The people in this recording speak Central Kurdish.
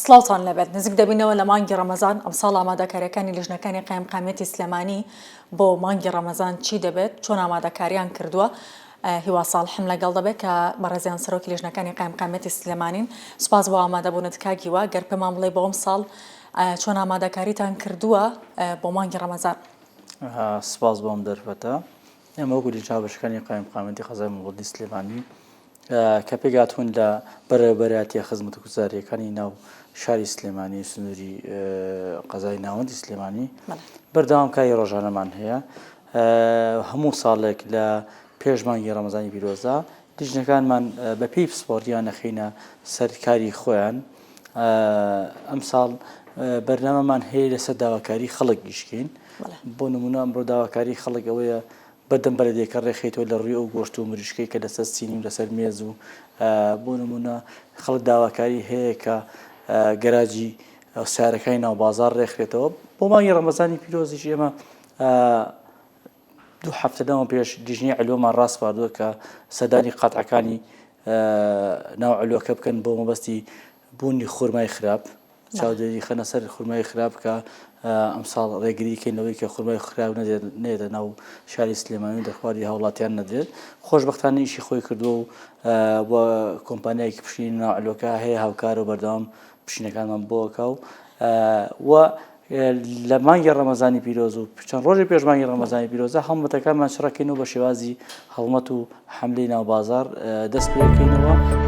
سڵاوتان لێبێت نزیک دەبینەوە لە مانگی ڕەمەزان ئەمساڵ ئامادەکاریەکانی لیژنەکانی قایمقامیەتی سلێمانی بۆ مانگی ڕەمەزان چی دەبێت چۆن ئامادەکاریان کردووە هیوا ساڵحم لەگەڵ دەبێت کە بەڕێزیان سەرۆکی لیژنەکانی قایمقامیەتی سلێمانین سوپاس بۆ ئامادەبوونت کاک هیوا گەر پێمان بڵێ بۆ ئەمساڵ چۆن ئامادەکاریتان کردووە بۆ مانگی ڕەمەزان؟ سپاس بۆ ئەم دەرفەتە. ئێمە وەکو لیژنە هاوبەشەکانی قایمقامیەتی قەزای مەڵبەندی سلێمانی کە پێکهاتوون لە بەڕێوەبەرایەتیە خزمەتگوزارییەکانی ناو شاری سلێمانی و سنووری قەزای ناوەندی سلێمانی بەردەوام کاری ڕۆژانەمان هەیە هەموو ساڵێک لە پێش مانگی ڕەمەزانی پیرۆزدا لیژنەکانمان بە پێی پسپۆڕیان نەخینە سەر کاری خۆیان ئەمساڵ بەرنامەمان هەیە لەسەر داواکاری خەڵک ئیشکەین بۆ نمونە ئەمڕۆ داواکاری خەڵک ئەوەیە بەردەم بەلەدیەکە ڕێکخەیتەوە لە ڕووی ئەو گۆشت و مریشکەی کە لەسەر سینی و لەسەر مێز و بۆ نمونە خەڵک داواکاری هەیە کە گەراجی سیارەکانی ناو بازار ڕێکخرێتەوە بۆ مانگی ڕەمەزانی پیرۆزیش ئێمە دوو هەفتە لەمە پێش لیژنەی علۆمان ڕاسپاردووە کە سەردانی قەتعەکانی ناو علۆکە بکەن بۆ مەبەستی بوونی خورمای خراپ چاودێری خەنە سەر خورمای خراپ کە ئەمساڵ ڕێگری کەین لەوەی کە خورمای خراپ نێتە ناو شاری سلێمانی و دەرخواردی هاوڵاتیان نەدرێت خۆشبەختانە ئیشی خۆی کردووە و بۆ کۆمپانیایەکی پشکنینی ناو علۆکە هەیە هاوکار و بەردەوام پشکنینەکانمان بۆ ئەکا و و لە مانگی ڕەمەزانی پیرۆز و چەند ڕۆژی پێش مانگی ڕەمەزانی پیرۆزە هەڵمەتەکانمان چڕەکەین و بە شێوازی هەڵمەت و حەملەی ناو بازاڕ دەست پێکەینەوە.